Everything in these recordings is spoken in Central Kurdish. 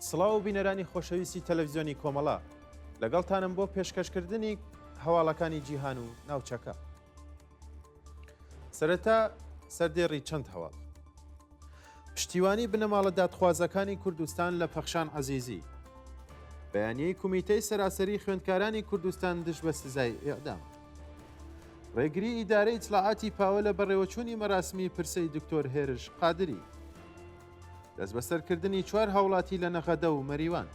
سڵاو بینەرانی خۆشەویستی تەلەڤزیۆنی کۆمەڵە، لەگەڵتانم بۆ پێشکەشکردنی هەواڵەکانی جیهان و ناوچەکە. سەرەتا سەردێڕی چەند هەواڵ. پشتیوانی بنەماڵە دادخوازەکانی کوردستان لە پەخشان عەزیزی. بەیانیەی کومیتەی سەراسەری خوێندکارانی کوردستان دژ بە سزای ئێعدام. ڕێگری ئیدارەی ئیتڵاعاتی پاوە لە بەڕێوەچوونی مەراسمی پرسەی دکتۆر هێرش قادری. دەستبەسەرکردنی چوار هاوڵاتی لە نەغەدە و مەریوان.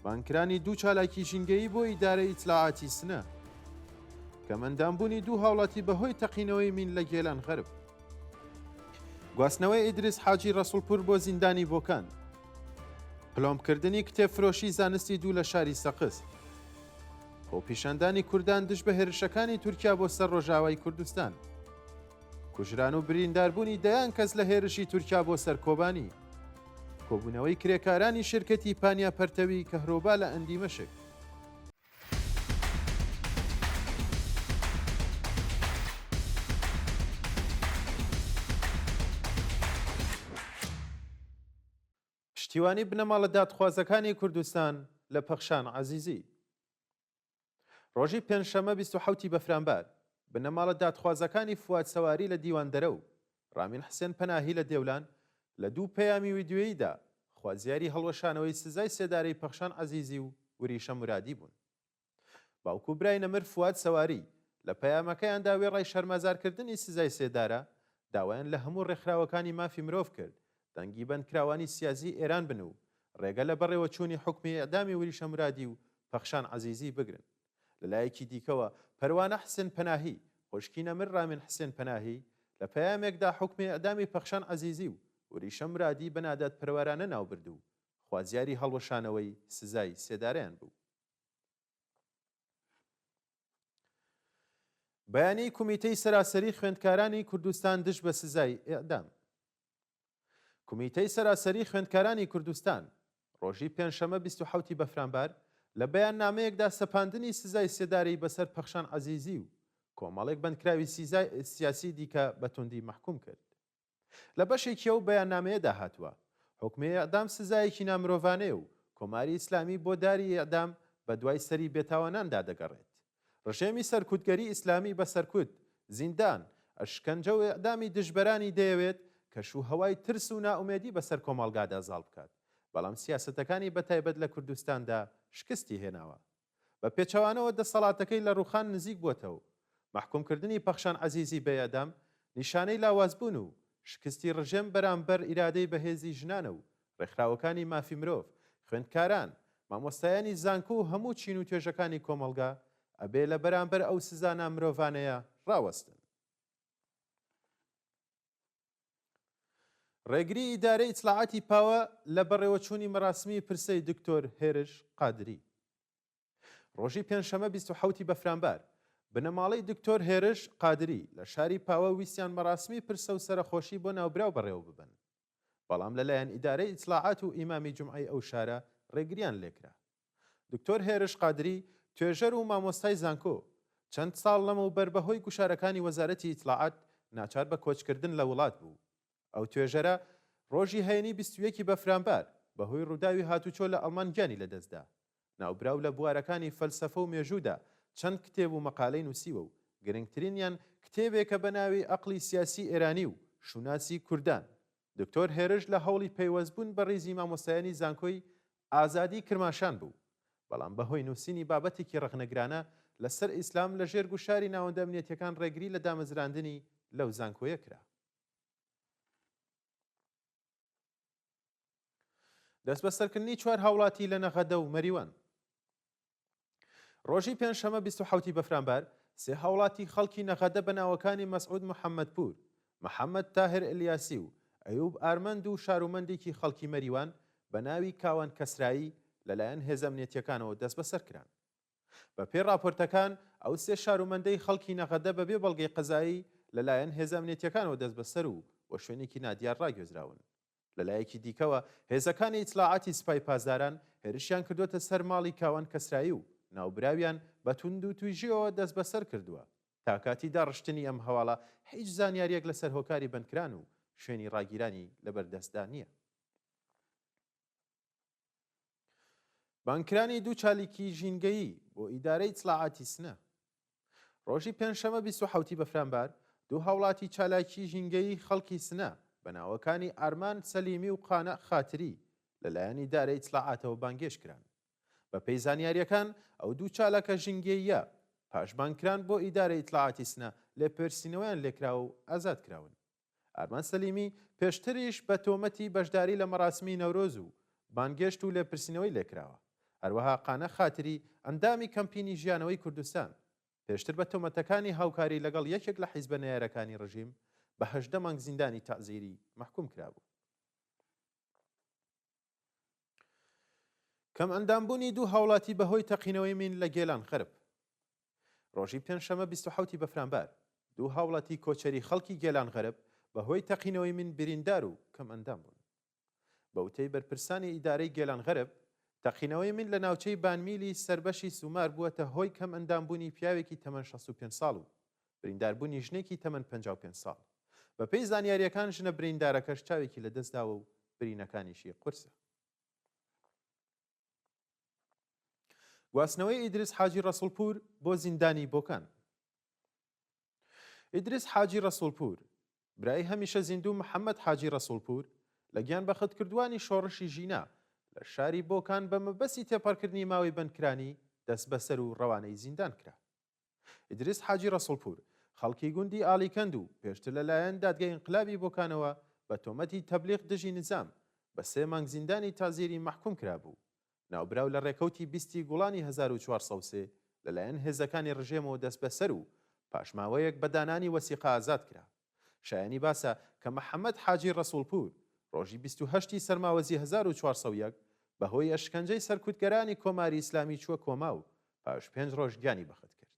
بانگکرانی دوو چالاکی ژینگەیی بۆ ئیدارەی ئیتلاعاتی سنە. کەمئەندامبوونی دوو هاوڵاتی بەهۆی تەقینەوەی مین لە گێلان غەرب. گواستنەوەی ئیدریس حاجی ڕەسوڵپور بۆ زیندانی بۆکان. پلۆمپکردنی کتێبفرۆشی زانستی دوو لە شاری سەقز. خۆپیشاندانی کوردان دژ بە هێرشەکانی تورکیا بۆ سەر ڕۆژاوای کوردستان. کوژران و برینداربوونی دەیان کەس لە هێرشی تورکیا بۆ سەر کۆبانی. کۆبوونەوەی کرێکارانی شرکەتی پانیا پەرتەوی کەهرۆبا لە ئەندیمەشک. پشتیوانی بنەماڵە دادخوازەکانی کوردستان لە پەخشان عەزیزی. ڕۆژی پێنجشەممە 27 ی بەفرانبار، بنەماڵە دادخوازەکانی فواد سەواری لە دیواندەرە و ڕامین حسێن پەناهی لە دێولان لە دوو پەیامی ویدیۆییدا خوازیاری هەڵوەشانەوەی سزای سێدارەی پەخشان عەزیزی و وریشە مورادی بوون. باوک و برای نەمر فواد سەواری لە پەیامەکەیاندا وێڕای شەرمەزارکردنی سزای سێدارە، داوایان لە هەموو ڕێکخراوەکانی مافی مرۆڤ کرد دەنگی بەندکراوانی سیاسی ئێران بن و ڕێگە لە بەڕێوەچوونی حوکمی ئێعدامی وریشە مورادی و پەخشان عەزیزی بگرن. لە لایەکی دیکەوە پەروانە حسێن پەناهی، خوشکی نەمر ڕامین حسێن پەناهی، لە پەیامێکدا حوکمی ئێعدامی پەخشان عەزیزی و وریشە مورادی بە نادادپەروەرانە ناوبرد و خوازیاری هەڵوەشانەوەی سزای سێدارەیان بوو. بەیانی کومیتەی سەراسەری خوێندکارانی کوردستان دژ بە سزای ئێعدام. کومیتەی سەراسەری خوێندکارانی کوردستان ڕۆژی پێنجشەمە 27 ی بەفرانبار لە بەیاننامەیەکدا سەپاندنی سزای سێدارەی بەسەر پەخشان عەزیزی و کۆمەڵێک بەندکراوی سیاسی دیکە بە توندی مەحکوم کرد. لە بەشێکی ئەو بەیاننامەیەدا هاتووە، حوکمی ئێعدام سزایەکی نامرۆڤانەیە و کۆماری ئیسلامی بۆ داری ئێعدام بە دوای سەری بێتاواناندا دەگەڕێت. ڕژێمی سەرکوتگەری ئیسلامی بە سەرکوت، زیندان، ئەشکەنجە و ئێعدامی دژبەرانی دەیەوێت کەش و هەوای ترس و نائومێدی بەسەر کۆمەڵگادا زاڵ بکات، بەڵام سیاسەتەکانی بەتایبەت لە کوردستاندا شکستی هێناوە. بە پێچەوانەوە دەسەڵاتەکەی لە ڕووخان نزیک بووەتەوە. مەحکوومکردنی پەخشان عەزیزی بە ئێعدام نیشانەی لاوازبوون و شکستی ڕژێم بەرامبەر ئیرادەی بەهێزی ژنانە و ڕێکخراوەکانی مافی مرۆڤ، خوێندکاران، مامۆستایانی زانکۆ و هەموو چین و توێژەکانی کۆمەڵگا ئەبێ لە بەرامبەر ئەو سزا نامرۆڤانەیە ڕاوەستن. ڕێگری ئیدارەی ئیتڵاعاتی پاوە لە بەڕێوەچوونی مەراسمی پرسەی دکتۆر هێرش قادری. ڕۆژی پێنجشەمە 27 ی بەفرانبار، بنەماڵەی دکتۆر هێرش قادری لە شاری پاوە ویستیان مەراسمی پرسە و سەرەخۆشی بۆ ناوبراو بەڕێوە ببەن، بەڵام لەلایەن ئیدارەی ئیتڵاعات و ئیمامی جومعەی ئەو شارە ڕێگریان لێکرا. دکتۆر هێرش قادری، توێژەر و مامۆستای زانکۆ، چەند ساڵ لەمەوبەر بەهۆی گوشارەکانی وەزارەتی ئیتڵاعات ناچار بە کۆچکردن لە وڵات بوو. ئەو توێژەرە ڕۆژی هەینی 21 ی بەفرانبار بەهۆی ڕووداوی هاتوچۆ لە ئەڵمان گیانی لەدەستدا. ناوبراو لە بوارەکانی فەلسەفە و مێژوودا چەند کتێب و مەقالەی نووسیوە و گرنگترینیان کتێبێکە بە ناوی ئەقڵی سیاسی ئێرانی و شوناسی کوردان. دکتۆر هێرش لە هەوڵی پەیوەستبوون بە ڕیزی مامۆستایانی زانکۆی ئازادی کرماشان بوو، بەڵام بە هۆی نووسینی بابەتێکی ڕەخنەگرانە لە سەر ئیسلام لە ژێر گوشاری ناوەندە ئەمنیەتیەکان ڕێگری لە دامەزراندنی لەو زانکۆیە کرا. دەستبەسەرکردنی چوار هاوڵاتی لە نەغەدە و مەریوان. ڕۆژی پێنجشەمە 27 ی بەفرانبار، سێ هاوڵاتی خەڵکی نەغەدە بە ناوەکانی مەسعود محەمەدپوور، محەمەد تاهر ئەلیاسی و ئەیوب ئارمەند و شارومەندێکی خەڵکی مەریوان بە ناوی کاوان کەسرایی لەلایەن هێزە ئەمنیەتییەکانەوە دەستبەسەر کران. بەپێی ڕاپۆرتەکان، ئەو سێ شارومەندەی خەڵکی نەغەدە بەبێ بەڵگەی قەزایی لەلایەن هێزە ئەمنیەتییەکانەوە دەستبەسەر و بۆ شوێنێکی نادیار ڕاگوێزراون. لەلایەکی دیکەوە، هێزەکانی ئیتڵاعاتی سپای پاسداران هێرشیان کردووەتە سەر ماڵی کاوان کەسرایی و ناوبراویان بە توندوتیژییەوە دەستبەسەر کردووە. تا کاتی داڕشتنی ئەم هەواڵە هیچ زانیارییەک لەسەر هۆکاری بەندکران و شوێنی ڕاگیرانی لەبەردەستدا نییە. بانگکرانی دوو چالیکی ژینگەیی بۆ ئیدارەی ئیتڵاعاتی سنە. ڕۆژی پێنجشەممە 27 ی بەفرانبار، دوو هاوڵاتی چالاکی ژینگەیی خەڵکی سنە بە ناوەکانی ئارمان سەلیمی و قانع خاتری لەلایەن ئیدارەی ئیتڵاعاتەوە بانگێشت کران. بەپێی زانیارییەکان، ئەو دوو چالاکە ژینگەییە پاش بانگکران بۆ ئیدارەی ئیتڵاعاتی سنە لێپرسینەوەیان لێکراوە و ئازاد کراون. ئارمان سەلیمی پێشتریش بە تۆمەتی بەشداری لە مەراسمی نەورۆز و بانگێشت و لێپرسینەوەی لێکراوە. هەروەها قانع خاتری، ئەندامی کەمپینی ژیانەوەی کوردستان، پێشتر بە تۆمەتەکانی هاوکاری لەگەڵ یەکێک لە حیزبە نەیارەکانی ڕژیم بە 18 مانگ زیندانی تەعزیری مەحکوم کرابوو. کەمئەندامبوونی دوو هاوڵاتی بەهۆی تەقینەوەی مین لە گێلان غەرب. ڕۆژی پێنجشەممە 27 ی بەفرانبار، دوو هاوڵاتی کۆچەری خەڵکی گێلان غەرب بەهۆی تەقینەوەی مین بریندار و کەمئەندام بوون. بە وتەی بەرپرسانی ئیدارەی گێلان غەرب، تەقینەوەی مین لە ناوچەی بانمیلی سەر بەشی سومار بووەتە هۆی کەمئەندامبوونی پیاوێکی تەمەن 65 ساڵ و برینداربوونی ژنێکی تەمەن 55 ساڵ. بەپێی زانیارییەکان ژنە بریندارەکەش چاوێکی لەدەستداوە و برینەکانیشی قورسە. گواستنەوەی ئیدریس حاجی ڕەسوڵپوور بۆ زیندانی بۆکان. ئیدریس حاجی ڕەسوڵپوور، برای هەمیشە زیندوو محەممەد حاجی ڕەسوڵپوور، لە گیانبەختکردووانی شۆڕشی ژینا لە شاری بۆکان بە مەبەستی تێپەڕکردنی ماوەی بەندکرانی دەستبەسەر و ڕەوانەی زیندان کرا. ئیدریس حاجی ڕەسوڵپوور، خەڵکی گوندی ئالیکەند و پێشتر لە لایەن دادگای ئینقلابی بۆکانەوە بە تۆمەتی تەبلیغ دژی نیزام بە سێ مانگ زیندانی تەعزیری مەحکووم کرابوو. ناوبراو لە ڕێکەوتی 20 ی گوڵانی 1403 لە لایەن هێزەکانی ڕژێمەوە دەستبەسەر و پاش ماوەیەک بە دانانی وەسیقە ئازاد کرا. شایەنی باسە کە محەممەد حاجی ڕەسووڵپوور ڕۆژی 28 ی سەرماوەزی 1401 بە هۆی ئەشکەنجەی سەرکوتگەرانی کۆماری ئیسلامی چووە کۆما و پاش پێنج ڕۆژ گیانی بەخت کرد.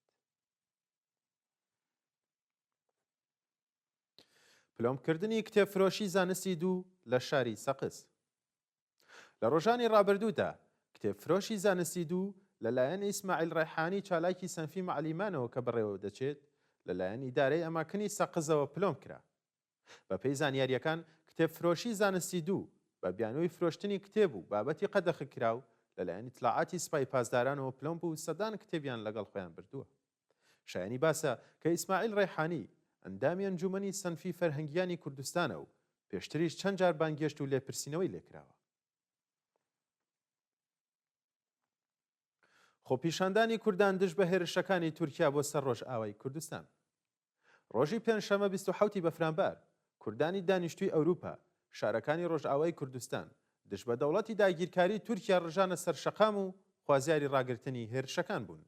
پلۆمپکردنی کتێبفرۆشی زانستی دوو لە شاری سەقز. لە ڕۆژانی ڕابردوودا کتێبفرۆشی زانستی دوو لەلایەن ئیسماعیل ڕێحانی چالاکی سەنفی مەعلیمانەوە کە بەڕێوە دەچێت لەلایەن ئیدارەی ئەماکنی سەقزەوە پلۆمپ کرا. بەپێی زانیارییەکان، کتێبفرۆشی زانستی دوو، بە بیانووی فرۆشتنی کتێب و بابەتی قەدەخەکراو، لەلایەن ئیتلاعاتی سپای پاسدارانەوە پلۆمپ و سەدان کتێبیان لەگەڵ خۆیان بردووە. شایەنی باسە کە ئیسماعیل ڕەیحانی، ئەندامی ئەنجوومەنی سەنفی فەرهەنگییانی کوردستانە و پێشتریش چەند جار بانگهێشت و لێپرسینەوەی لێکراوە. خۆپیشاندانی کوردان دژ بە هێرشەکانی تورکیا بۆ سەر ڕۆژئاوای کوردستان. ڕۆژی پێنجشەممە 27 ی بەفرانبار، کوردانی دانیشتووی ئەوروپا، شارەکانی ڕۆژئاوای کوردستان، دژ بە دەوڵەتی داگیرکاری تورکیا ڕژانە سەر شەقام و خوازیاری ڕاگرتنی هێرشەکان بوون.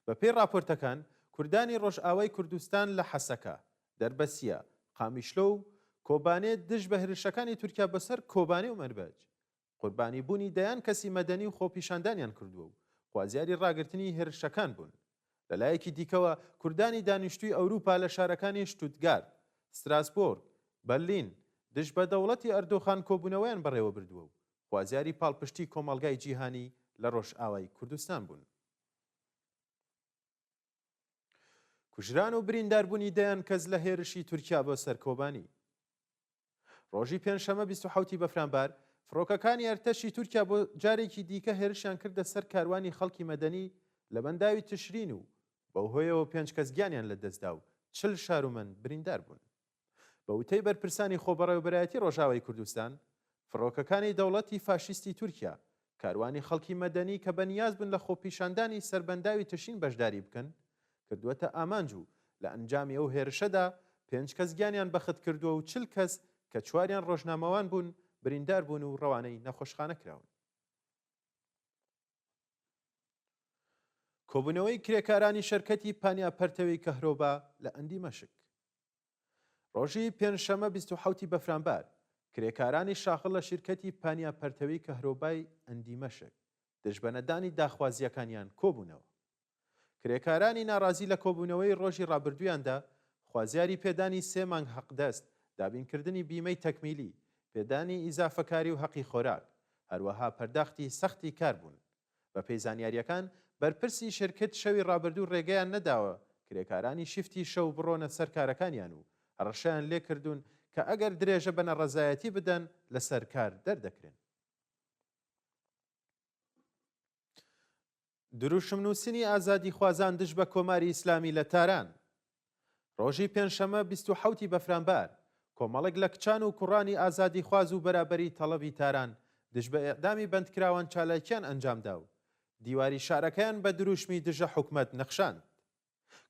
بە پێی ڕاپۆرتەکان، کوردانی ڕۆژئاوای کوردستان لە حەسەکە، دەربەسیە، قامیشلۆ و کۆبانێ دژ بە هێرشەکانی تورکیا بۆ سەر کۆبانێ و مەنبەج، قوربانی بوونی دەیان کەسی مەدەنی و خۆپیشاندانیان کردووە و خوازیاری ڕاگرتنی هێرشەکان بوون. لەلایەکی دیکەوە کوردانی دانیشتووی ئەوروپا لە شارەکانی شتوتگارت، ستراسبۆرگ، بەرلین دژ بە دەوڵەتی ئەردۆخان کۆبوونەوەیان بەڕێوەبردووە و خوازیاری پاڵپشتی کۆمەڵگای جیهانی لە ڕۆژئاوای کوردستان بوون. کوژران و برینداربوونی دەیان کەس لە هێرشی تورکیا بۆ سەر کۆبانی. ڕۆژی پێنجشەممە 27 ی بەفرانبار، فڕۆکەکانی ئەرتەشی تورکیا بۆ جارێکی دیکە هێرشیان کردە سەر کاروانی خەڵکی مەدەنی لە بەنداوی تشرین و بەو هۆیەوە پێنج کەس گیانیان لەدەستدا و 40 شارومەند بریندار بوون. بە وتەی بەرپرسانی خۆبەڕێوەبەرایەتی ڕۆژاوای کوردستان، فڕۆکەکانی دەوڵەتی فاشیستی تورکیا کاروانی خەڵکی مەدەنی کە بەنیاز بوون لە خۆپیشاندانی سەر بەنداوی تشرین بەشداری بکەن کردووەتە ئامانج و لە ئەنجامی ئەو هێرشەدا پێنج کەس گیانیان بەخت کردووە و 40 کەس کە چواریان ڕۆژنامەوان بوون بریندار بوون و ڕەوانەی نەخۆشخانە کراون. کۆبوونەوەی کرێکارانی شەرکەتی پانیا پەرتەوی کەهرۆبا لە ئەندیمەشک. ڕۆژی پێنجشەممە 27 ی بەفرانبار، کرێکارانی شاخڵ لە شیرکەتی پانیا پەرتەوی کەهرۆبای ئەندیمەشک دژ بە نەدانی داخوازییەکانیان کۆبوونەوە. کرێکارانی ناڕازی لە کۆبوونەوەی ڕۆژی ڕابردوویاندا خوازیاری پێدانی سێ مانگ حەقدەست، دابینکردنی بیمەی تەکمیلی، پێدانی ئیزافەکاری و هەقی خۆراک، هەروەها پەرداختی سەختی کار بوون. بەپێی زانیارییەکان، بەرپرسی شرکت شەوی ڕابردوو ڕێگەیان نەداوە کرێکارانی شیفتی شەو بڕۆنە سەر کارەکانیان و هەڕەشەیان لێکردوون کە ئەگەر درێژە بە نەڕەزایەتی بدەن لەسەر کار دەردەکرێن. دروشم نووسینی ئازادیخوازان دژ بە کۆماری ئیسلامی لە تاران. ڕۆژی پێنجشەممە 27 ی بەفرانبار، کۆمەڵێک لە کچان و کوڕانی ئازادیخواز و بەرابەری تەڵەبی تاران دژ بە ئێعدامی بەندکراوان چالاکیان ئەنجامدا و دیواری شارەکەیان بە دروشمی دژە حکومەت نەخشاند.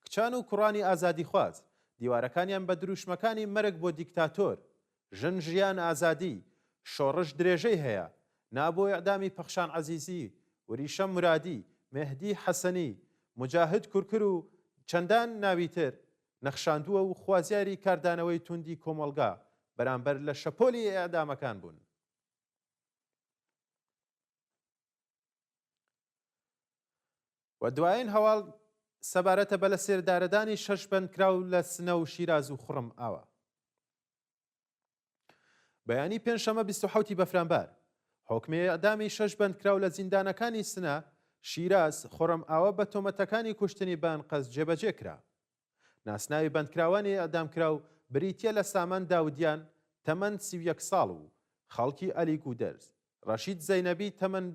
کچان و کوڕانی ئازادیخواز دیوارەکانیان بە دروشمەکانی مەرگ بۆ دیکتاتۆر، ژن ژیان ئازادی، شۆڕش درێژەی هەیە، نا بۆ ئێعدامی پەخشان عەزیزی، وریشە مورادی، مێهدی حەسەنی، موجاهد کورکر و چەندان ناوی تر نەخشاندووە و خوازیاری کاردانەوەی توندی کۆمەڵگا بەرامبەر لە شەپۆلی ئێعدامەکان بوون. و دوایین هەواڵ سەبارەتە بە لەسێدارەدانی شەش بەندکراو لە سنە و شیراز و خوڕم ئاوا. بەیانی پێنجشەممە 27 ی بەفرانبار، حوکمی ئێعدامی شەش بەندکراو لە زیندانەکانی سنە، شیراز، خوڕم ئاوا بە تۆمەتەکانی کوشتنی بە ئەنقەست جێبەجێ کرا. ناسناوی بەندکراوانی ئێعدامکراو بریتییە لە سامان داودیان تەمەن 31 ساڵ و خەڵکی ئەلیگودەرز، ڕەشید زەینەبی تەمەن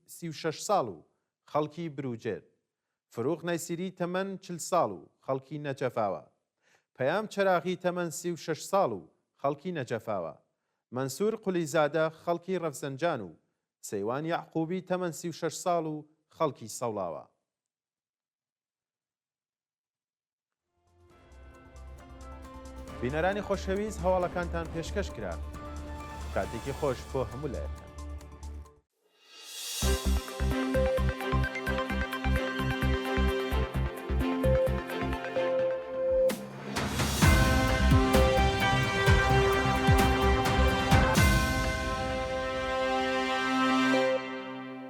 36 ساڵ و خەڵکی بروجێرد، فروغ نەیسیری تەمەن 40 ساڵ و خەڵکی نەجەفاوە، پەیام چراغی تەمەن 36 ساڵ و خەڵکی نەجەفاوە، مەنسوور قولیزادە خەڵکی ڕەفسەنجان و سەیوان یەعقوبی تەمەن 36 ساڵ و خەڵکی سەوڵاوا. بینەرانی خۆشەویست هەواڵەکانتان پێشکەش کرا. کاتێکی خۆش بۆ هەموو لایەکتان.